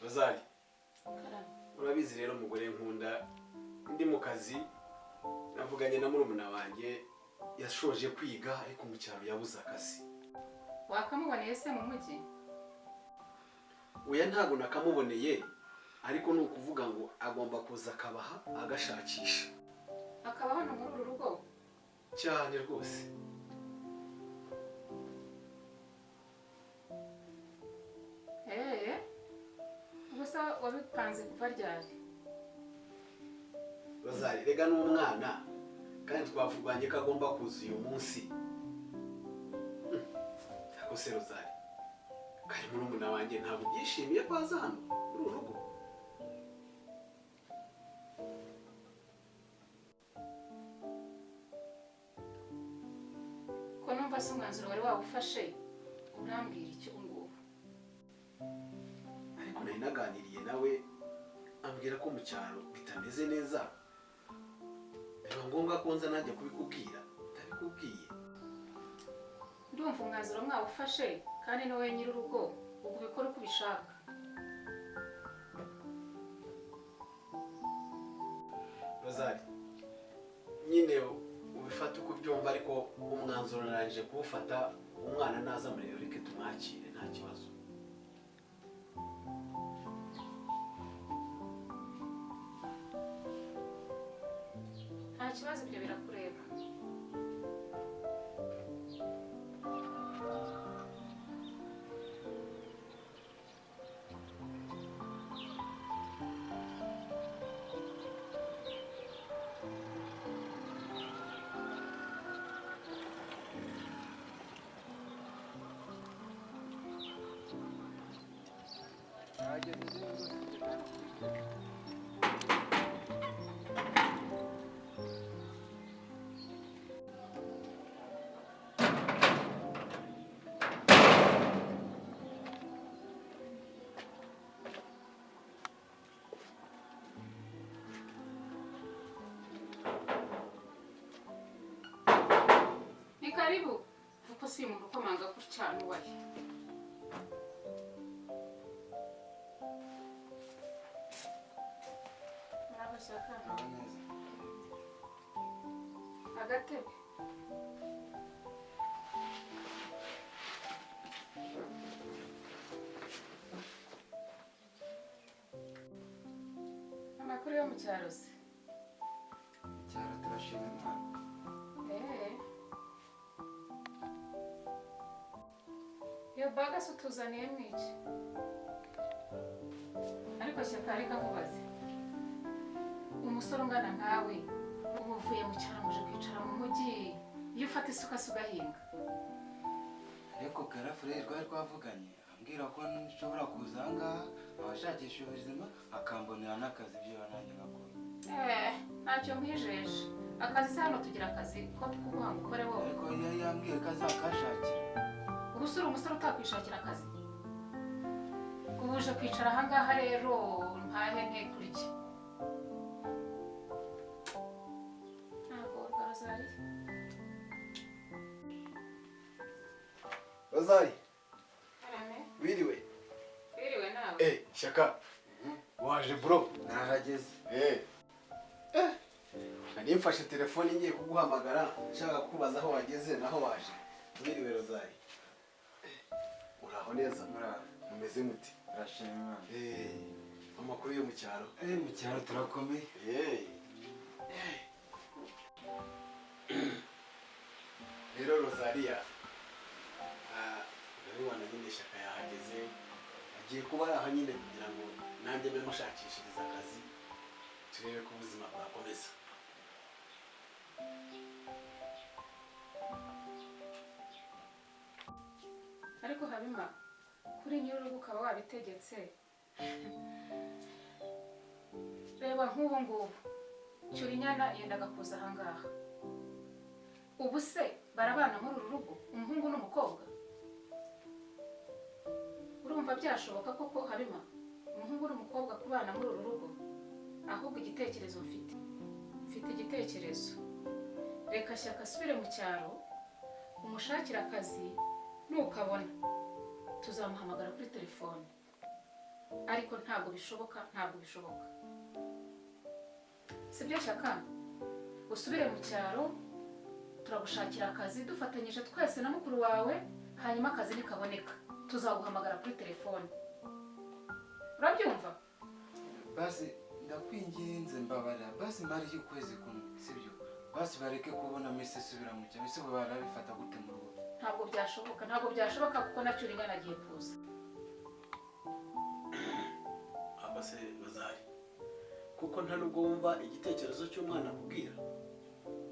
Rozari, urabizi rero umugore nkunda, ndi mu kazi navuganye na murumuna wanjye, yashoje kwiga ariko mu cyaro yabuze akazi. Wakamuboneye se mu mujyi? Oya, ntabwo nakamuboneye, ariko ni ukuvuga ngo agomba kuza akabaha agashakisha. Akaba hano muri uru rugo? Cyane rwose. Eee, ubwo se wabipanze kuva ryari? Rozari, rega n'umwana kandi twavuganye ko agomba kuza uyu munsi. Ariko se Rozari, kari murumuna wanjye, ntabwo byishimiye ko aza hano muri uru rugo? Ko numva se umwanzuro wari wawufashe, urambwira iki ubu ngubu? Ariko nari naganiriye nawe, ambwira ko mu cyaro bitameze neza, biba ngombwa ko nza nanjye kubikubwira, ndabikubwiye. Ndumva umwanzuro mwawufashe, kandi ni wowe nyir'urugo, ubwo ubikora uko ubishaka. Rozari, nyine ubifata uko ubyumva, ariko umwanzuro narangije kuwufata. Umwana naza murebe, reke tumwakire, nta kibazo. Nta kibazo, ibyo birakureba. Ni karibu. Kuko si umuntu ukomanga gutya n'uwaye. Murabo Shyaka. Agatebe. Amakuru yo mu cyaro se? Icyaro turashima Imana. Eh. Iyo baga se utuzaniye mu iki? Ariko Shyaka, reka nkubaze. Umusore ungana nkawe, uba uvuye mu cyaro muje kwicara mu mujyi, iyo ufata isuka se ugahinga? Ariko Garafure rwari twavuganye, ambwira ko nshobora kuza aha ngaha abashakisha ubuzima, akambonera n'akazi, ibyo nanjye ngakora. Eh, ntacyo nkwijeje. Akazi se hano tugira akazi ko kuguha ngo ukore wowe? Ariko yari yambwiye ko azakashakira. Ubu se uri umusore utakwishakira akazi? Ubu uje kwicara aha ngaha rero mpahe nte kurya? Ntabwo Rozariya. Rozari. Karame. Wiriwe. Wiriwe nawe. Eh, Shyaka, waje bro? Nahageze. Eh. Eh. Nari mfashe telefone ngiye kuguhamagara, nshaka kukubaza aho wageze naho waje. Wiriwe Rozari. Uraho neza? Muraho. Mumeze mute? Turashima Imana. Eh, amakuru yo mu cyaro? Eh, mu cyaro turakomeye. Eh. Rero Rosaria, urabibona nyine Shyaka yahageze, agiye kuba ari aho nyine kugira ngo nanjye mbe mushakishiriza akazi, turebe ko ubuzima bwakomeza. Ariko Habima, kuri nyir'urugo ukaba wabitegetse. Reba nk'ubu ngubu Cyurinyana yendaga kuza aha ngaha. Ubu se barabana muri uru rugo, umuhungu n'umukobwa? Urumva byashoboka koko Habima, umuhungu n'umukobwa kubana muri uru rugo? Ahubwo igitekerezo mfite, mfite igitekerezo. Reka Shyaka asubire mu cyaro. Umushakire akazi, nukabona tuzamuhamagara kuri telefone. Ariko ntabwo bishoboka, ntabwo bishoboka. Sibyo Shyaka? Usubire mu cyaro, turagushakira akazi dufatanyije twese na mukuru wawe, hanyuma akazi nikaboneka tuzaguhamagara kuri telefone. Urabyumva? Basi ndakwinginze, mbabara, basi mari ukwezi kumwe, sibyo? Basi bareke kubona misi isubira mu cyaro. Ese barabifata gute mu rugo? Ntabwo byashoboka, ntabwo byashoboka, kuko nacyo Urinyana agiye kuza. Aba se bazari, kuko nta nubwo wumva igitekerezo cy'umwana akubwira,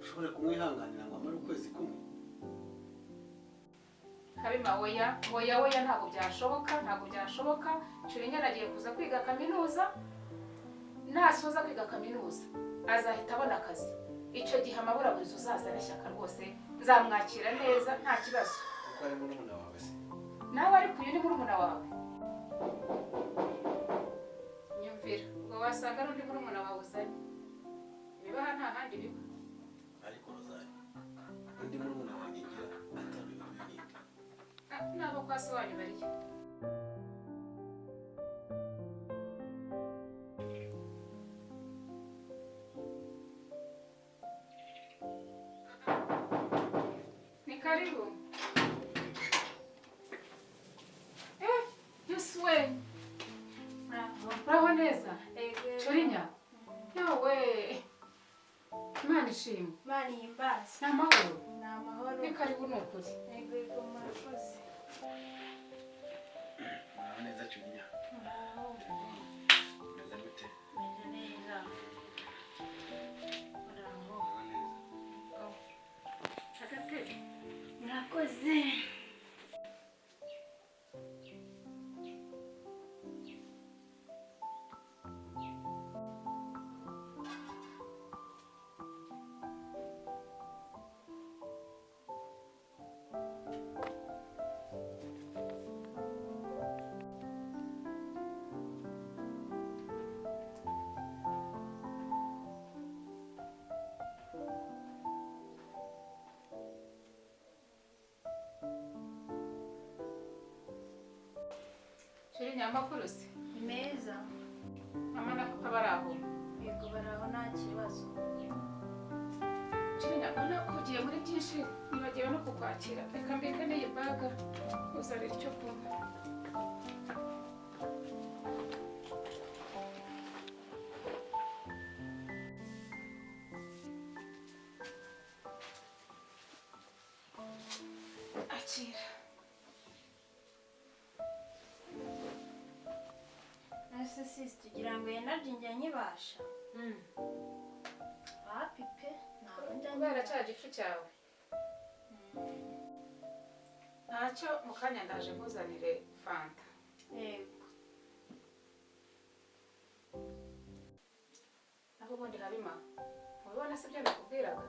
ushobora kumwihanganira ngo amare ukwezi kumwe? Habima, oya, oya, oya, ntabwo byashoboka, ntabwo byashoboka. Cyurinyana agiye kuza kwiga kaminuza, nasoza kwiga kaminuza azahita abona akazi. Icyo gihe amaburaburizo uzazana Shyaka rwose nzamwakira neza, nta kibazo. Kuko ari murumuna wawe se? Nawe ariko uyu ni murumuna wawe? Nyumvira, ubwo wasanga ari undi murumuna wawe uzanye. Ibibaha nta handi biba. Ariko Rozari, undi murumuna wanjye ngira atari uyu nguyu ninde? Nabo kwa se wanyu bariyo. Ni karibu. Yesu we. Uraho neza? Cyurinya. Yawe. Imana ishimwe. Imana ihimbaze. Ni amahoro. Ni amahoro. Ni karibu ni ukuri. Yego yego, murakoze. Muraho neza Cyurinya? Muraho. Meze gute? Meze neza. Muraho. Muraho neza. Agatebe. Murakoze. Cyurinya, amakuru se? Ni meza. Mama na papa bari aho? Yego, bari aho, nta kibazo. Cyurinya, mbona ugiye muri byinshi nibagiwe no kukwakira. Reka mbike n'iyi baga uzanira icyo kunywa. Akira. Ese sisi, tugira ngo yenda njya nyibasha? Wapi pe, ntabwo njya Kubera nyibasha. cya gifu cyawe. Ntacyo, mu kanya ndaje nkuzanire fanta. Yego. Naho ubundi Habima, mubibona si byo nakubwiraga?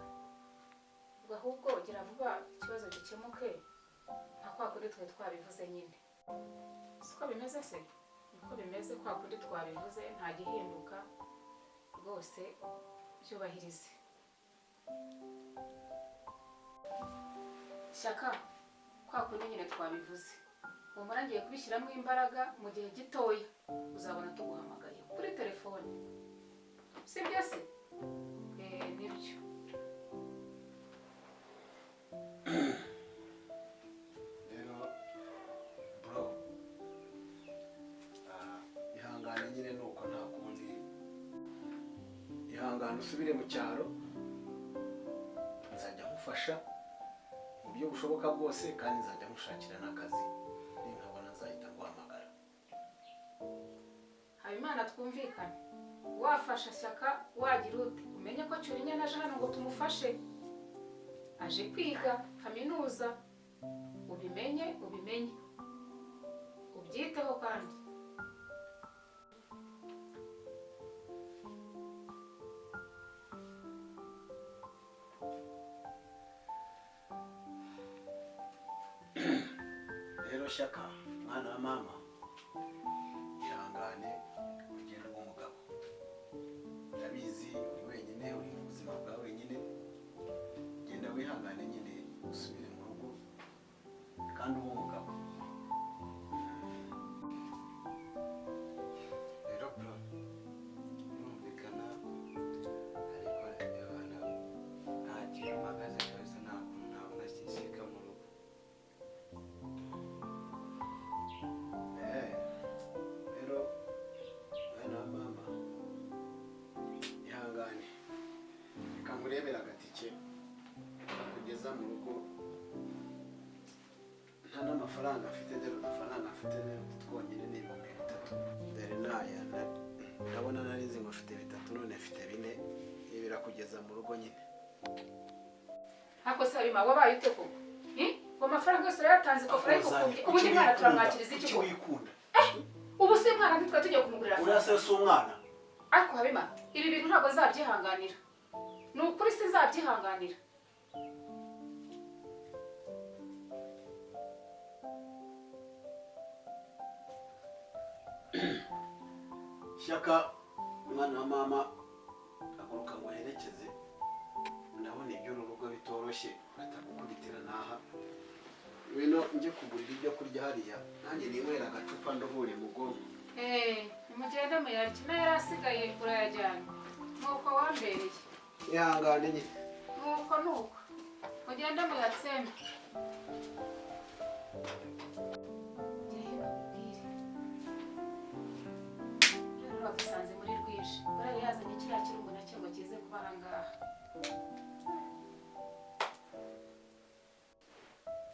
Ubwo ahubwo gira vuba ikibazo gikemuke, nka kwa kundi twe twabivuze nyine. Siko bimeze se? Niko bimeze kwa kundi twabivuze, nta gihinduka rwose, byubahirize. Shyaka, kwa kundi nyine twabivuze. Humura, ngiye kubishyiramo imbaraga, mu gihe gitoya uzabona tuguhamagaye kuri telefone. Sibyo se? Nibyo. Rero bro, ihangane nyine nuko nta kundi, ihangane usubire mu cyaro, nzajya nkufasha mu buryo bushoboka bwose, kandi nzajya nkushakira n'akazi, ninkabona nzahita nguhamagara. Habimana, twumvikane. Wafasha Shyaka wagira ute, umenye ko Cyurinyana aje hano ngo tumufashe, aje kwiga kaminuza. Ubimenye, ubimenye, ubyiteho kandi. Rero Shyaka, mwana wa mama, ihangane ugende ube umugabo. Ndabizi uri wenyine, uri mu buzima bwa wenyine. Genda wihangane nyine usubire mu rugo. Kandi uba umugabo. Rero bro, birumvikana, ariko abana nta kintu mpagaze kabisa, nta kuntu nabona kishyika mu rugo. Rero mwana wa mama, ihangane, reka nkurebere agatike kakugeza mu rugo. Nta n'amafaranga afite, dore udufaranga afite ni utu twonyine, ni 3000. Dore naya, ndabona narizi ngo mfite 3, none mfite 4. Ibi birakugeza mu rugo nyine. Ariko se Habima, wabaye ute koko? Ngo amafaranga yose urayatanze, ko furayikukubye, ubundi mwana turamwakiriza iki Kuki koko? wikunda? Ubu se mwana ntitwa tugiye kumugurira Uriya fanta? se si umwana? Ariko Habima, ibi bintu ntabwo nzabyihanganira, ni ukuri sinzabyihanganira. Shyaka, mwana wa mama, haguruka ngo uherekeze. Ndabona iby'uru rugo bitoroshye, batagukubitira n'aha. Ngwino njye kugurira ibyo kurya hariya, nanjye ninywera agacupa nduhure mu bwonko. Nimugende muyarye, nayo yari asigaye urayajyana, nuko wambereye. Ihangane nyine. Nuko nuko mugende muyatsembe. Gira hino nkubwire. Rero badusanze muri rwinshi, buriya yazanye kiriya kirungo nacyo ngo kize kuba aha ngaha.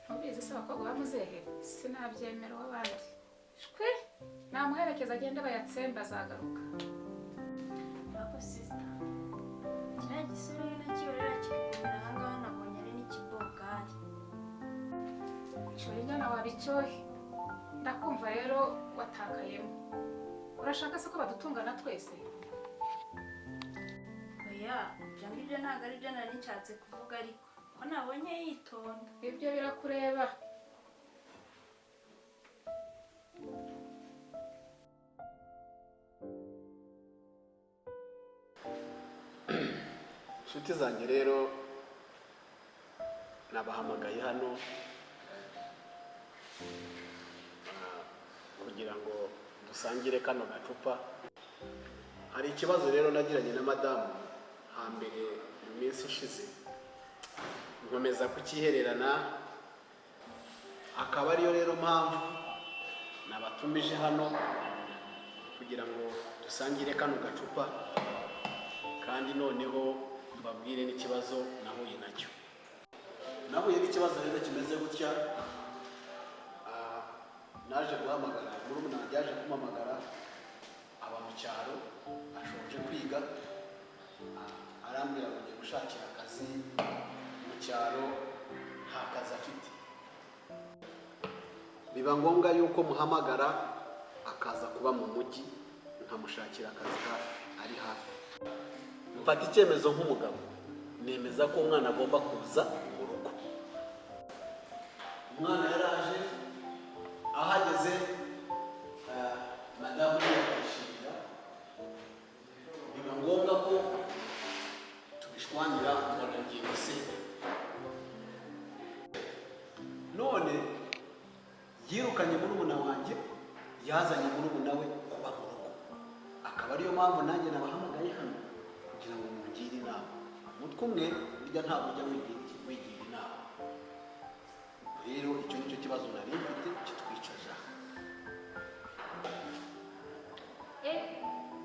Ntubizi se abakobwa bamuzehe? Sinabyemera uw'abandi. Shwi, namuherekeza agende bayatsembe, azagaruka. Ariko sister, kiriya gisore nakibonera kiri kumera aha ngaha, nabonye ari n'ikibogari. Cyora inyana waba icyohe. Ndakumva rero watakayemo. Urashaka se ko badutungana twese? Oya, ibyo ngibyo ntabwo ari byo nari nshatse kuvuga, ariko ko nabonye yitonda. Ibyo birakureba. Inshuti zanjye rero, nabahamagaye hano kugira ngo dusangire kano gacupa. Hari ikibazo rero nagiranye na madamu hambere mu minsi ishize, nkomeza kukihererana, akaba ariyo rero mpamvu nabatumije hano kugira ngo dusangire kano gacupa, kandi noneho mbabwire n'ikibazo nahuye nacyo. Nahuye n'ikibazo rero kimeze gutya. Naje guhamagara murumuna wanjye, yaje kumpamagara aba mu cyaro, ashoje kwiga. Arambwira ngo ngiye gushakira akazi mu cyaro, nta kazi afite. Biba ngombwa yuko muhamagara akaza kuba mu mujyi, nkamushakira akazi hafi, ari hafi. Mfata icyemezo nk'umugabo, nemeza ko umwana agomba kuza mu rugo. Umwana yaraje, ahageze madamu ntiyakishimira, biba ngombwa ko tubishwanira, mbona ngiye gusenya. None yirukanye murumuna wanjye, yazanye murumuna we kuba mu rugo, akaba ariyo mpamvu nanjye nabahamagaye hano kugira ngo mungire inama. Umutwe umwe burya ntabwo ujya wigira inama. Rero icyo nicyo kibazo nari mfite kitwicaje aha.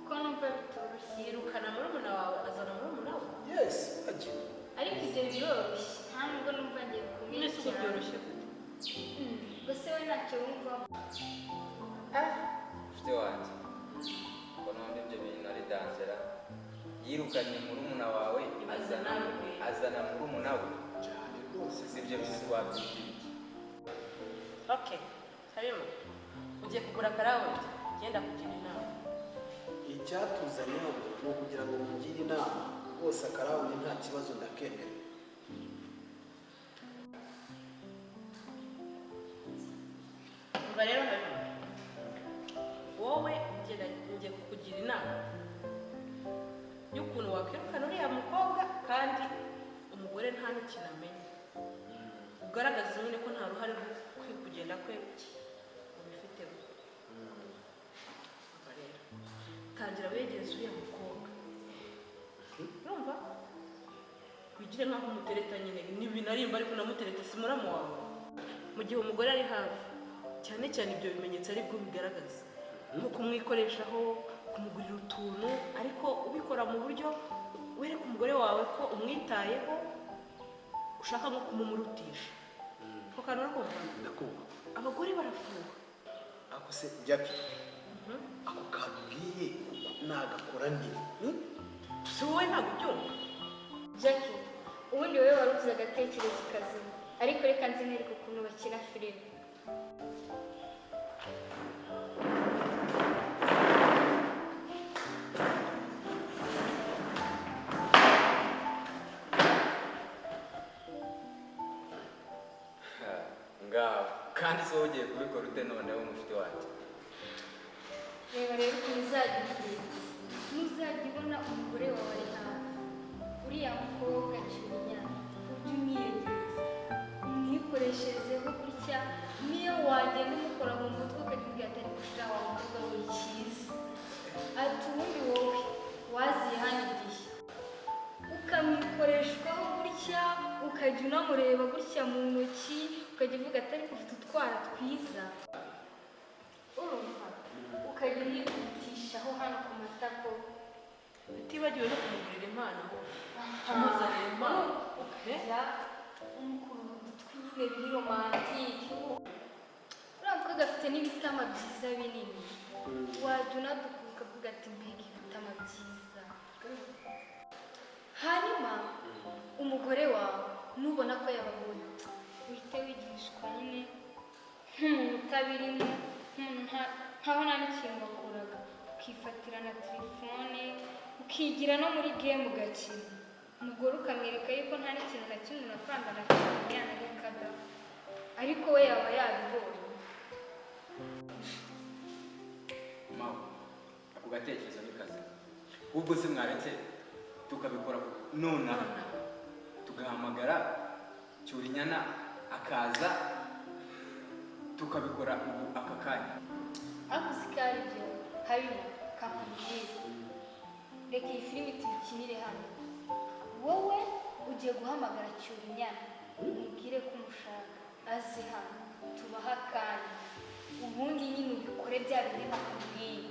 Ko numva bitoroshye. Yirukana murumuna wawe, azana murumuna we? Yes, agiye. Ariko ibyo biroroshye, nta nubwo numva ngiye None se ubwo kumwicara. byoroshye gute? Gusa we ntacyo wumvamo. Nshuti wanjye, ngo none ibyo bintu ari danger. Yirukanye murumuna wawe, azana murumuna we? Cyane rwose. Si ibyo bintu twabyita ibiki? Okay, Habima, ugiye kugura akarawundi, genda kugira inama. Icyatuzanye hano ni ukugira ngo mungire inama rwose. Akarawundi nta kibazo, ndakemera. Umva rero Habima, wowe ngiye kukugira inama y'ukuntu wakwirukana uriya mukobwa, kandi umugore nta n'ikintu amenya, ugaragaza nyine ko nta ruhare rwo Kugenda kwe ubifitemo. Umva rero, tangira wegereze uriya mukobwa, urumva, wigire nk'aho umutereta nyine, ntibinarimba ariko unamutereta, si muramu wawe. Mu gihe umugore ari hafi, cyane cyane ibyo bimenyetso aribwo bigaragaza, nko kumwikoreshaho, kumugurira utuntu, ariko ubikora mu buryo wereka umugore wawe ko umwitayeho, ushaka nko kumumurutisha. Ako kantu urakumva? Ndakumva. Abagore barafuha. Ako se Jackie, ako kantu ubwiye kuko nagakora nti? Si wowe ntabwo ubyumva. Jackie, ubundi wowe wari uvuze agatekerezo kazima, ariko reka nzi nereka ukuntu bakina filime. Ngaho kandi se wowe ugiye kubikora ute noneho, mushuti wanjye? Reba rero ukuntu uzajya ubigenza. Ntuzajya ubona umugore wawe ari hafi, uriya mukobwa Cyurinyana, ujye umwiyegereza, umwikoresherezeho gutya. Niyo wagenda umukora mu mutwe, ukajya umubwira ati: "Ariko sha wa mukobwa we, cyiza," ati: "Ubundi wowe waziye hano igihe," ukamwikoreshwaho gutya, ukajya unamureba gutya mu ntoki, ukajya uvuga ati: "Ariko ufite utwara twiza," urumva, ukajya umwikubitishaho hano ku matako. Utibagiwe no kumugurira impano, kumuzanira impano. Ukajya umukurura udutwi nyine biri romantique. Uriya mukobwa afite n'ibitama byiza binini, wajya unadukura ukavuga ati: "Mbega ibitama byiza!" Hanyuma umugore wawe nubona ko yababonye, uhite wigishwa nyine nk'umuntu utabirimo, nk'umuntu nkaho nta n'ikintu wakoraga, ukifatira na telefone, ukigira no muri game, ugakina. Umugore ukamwereka yuko nta n'ikintu na kimwe unakwanga na kimwe yanarekaga, ariko we yaba yabibonye. Mawe, ako gatekerezo ni kazima. Ahubwo se mwaretse tukabikora nonaha, tugahamagara Cyurinyana akaza, tukabikora ubu aka kanya? Ariko uzi ko ari byo. Habimo kakubwira, reka iyi filimi tuyikinire hano. Wowe ugiye guhamagara Cyurinyana, umubwire ko umushaka, aze hano, tubahe akanya. Ubundi nyine ubikore bya bindi nakubwiye,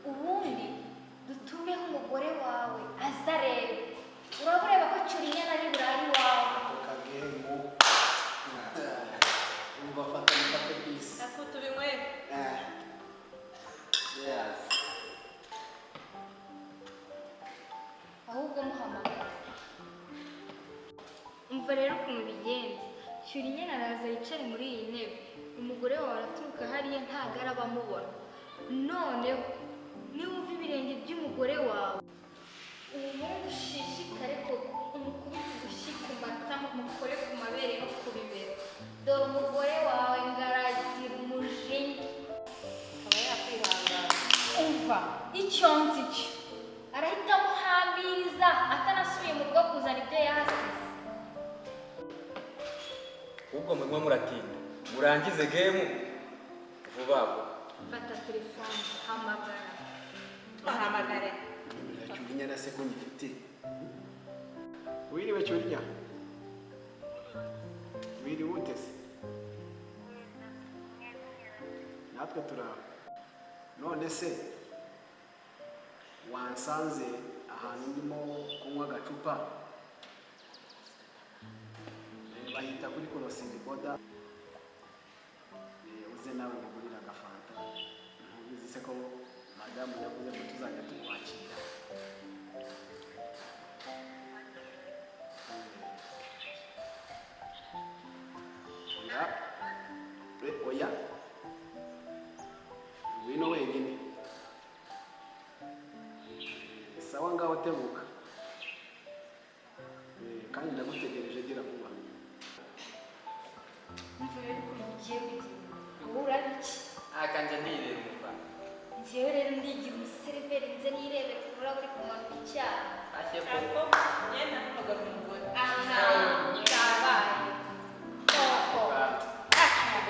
ubundi dutumeho umugore wawe aze arebe. Uraba ureba ko Cyurinyana ari burare iwawe. Ako kagemu, umva, fata mufate bisi. Ako tubinywere. Yes. Ahubwo muhamagara. Umva rero ukuntu bigenza: Cyurinyana araza yicare muri iyi ntebe, umugore wawe araturuka hariya, ntabwo araba amubona. Noneho niwumva ibirenge by'umugore wawe, ubundi ushishikare ko umukubite udushyi ku matama, umukore ku mabere no ku bibero. Dore umugore wawe ngaragira umujinya. Akaba yakwihangana. Umva, icyo nzi cyo, arahita amuhambiriza atanasubiye mu rugo kuzana ibyo yahasize. Ahubwo murimo muratinda, murangize game vuba vuba. Fata telefone, hamagara. Bahamagare. Nimero ya Cyurinyana se ko nyifite? Wiriwe Cyurinya, wiriwe ute se? Natwe turaho. None se wansanze ahantu ndimo kunywa agacupa? Bahita kuri crossing border. Uze nawe mugurira agafanta. Ntubizi se ko madamu yavuze ko tuzajya tukwakira? Oya. Oya, ngwino wenyine. Sawa, ngaho tebuka. Kandi ndagutegereje, gira vuba. Umva rero ukuntu ugiye kugenda, wowe urabiki. Akanje nirera umufana. Njyewe rero ndigira umuseriveri, nze nirebera ururabo uri kumanuka icyaha. Ashye ko. Ako ngenda mpamagara umugore. Aha cyabaye koko.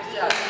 Yes.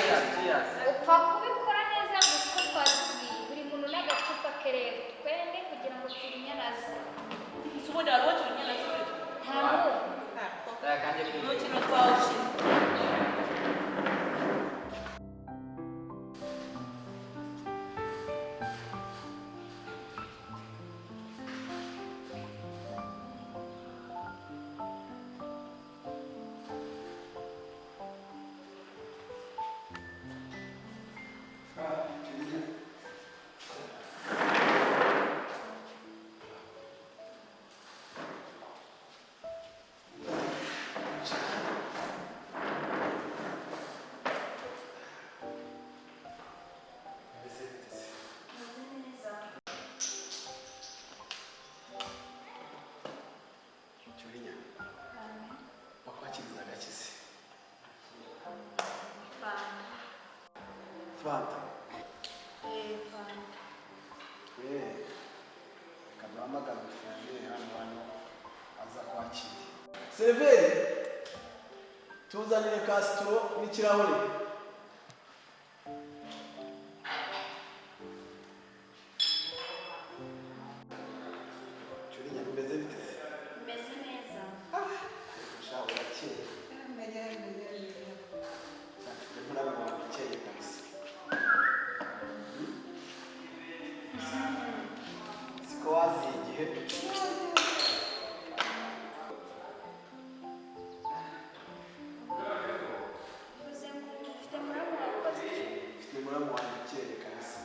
Fanta. Fanta. Reka duhamagare umuseriveri hano aza kwakira. Seriveri, tuzanire kasitoro n'ikirahure. Cyurinya, bimeze bite se? Meze neza. Sha, urakeye. Mfite muramu wawe ukeye kabisa. Siko waziye igihe. Uvuze ngo ufite muramu wakoze iki? Mfite muramu wanjye ukeye kabisa.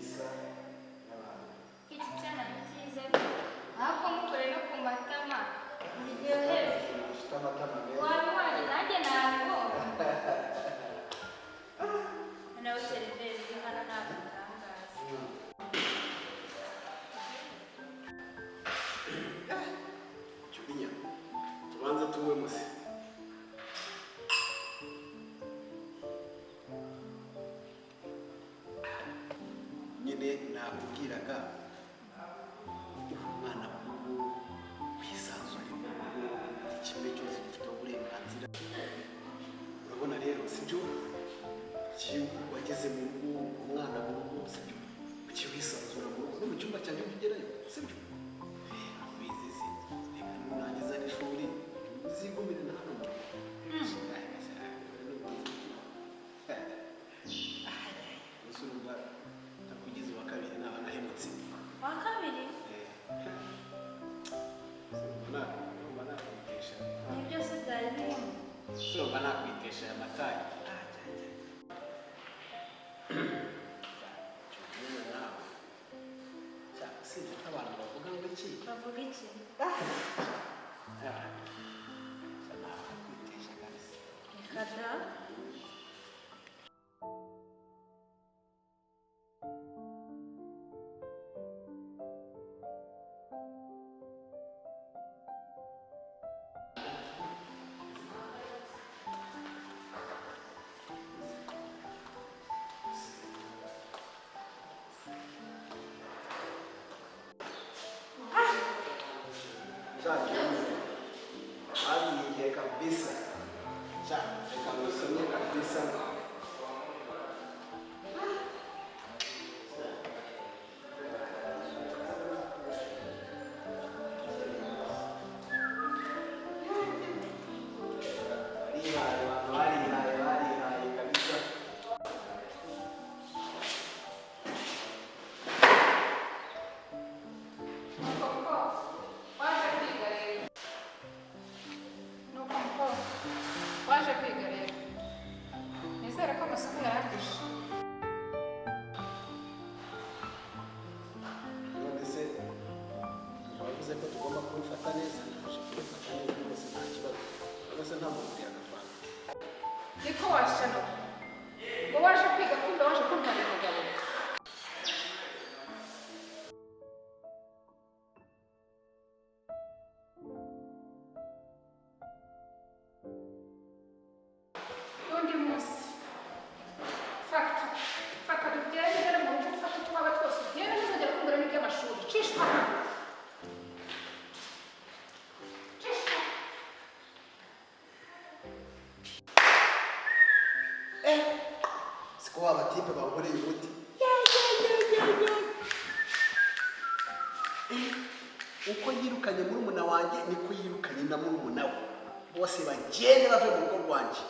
Isa n'abantu. Iki cyana ni cyiza ariko mukore no ku matama biryohewe. Ufite amatama meza. Wabibonye, nanjye nabibonye. Noneho seriveri iri hano ni agatangaza. Cyurinya, tubanze tunywe muze. Nyine nakubwiraga, umwana mu rugo, wisanzure mu rugo, buri kimwe cyose gifite uburenganzira. Urabona rero, sibyo? Iyo wageze mu rugo, umwana mu rugo, sibyo? Ugiye wisanzura mu rugo, no mu cyumba cyanjye ugerayo, sibyo? Ubizi se, reka nurangiza n'ishuri uzigumire na hano mu rugo. Gusa urumva ntakugize uwa kabiri naba nahemutse. Wa kabiri? Urumva nakwitesha. Ibi byose byari birimo. Urumva nakwitesha aya matayi. Nawe sinzi ko abantu bavuga ngo iki. Bavuga iki? Nakwitesha kabisa. Reka da. Baziye igihe kabisa. Sha, reka ngusomye kabisa. Barihaye, abantu barihaye, barihaye kabisa. Koko waje kwiga rero. Nuko mukobwa waje kwiga rero, nizere ko amasomo yarangije. None se wavuze ko tugomba kubifata neza? Naje kubifata neza rwose, nta kibazo rwose, nta muntu yagafana. Niko washano ngo waje kwiga, kumbe waje kuntwara umugabo. Undi munsi fata fata tugende, ugere mu rugo ufate utwawe twose ugende, ntuzongere kumbwira n'iby'amashuri. Cishwa hano, cishwa. Siko wa batipe bankoreye umuti. Uko yirukanye murumuna wanjye niko yirukanye na murumuna we, bose bagende bave mu rugo rwanjye.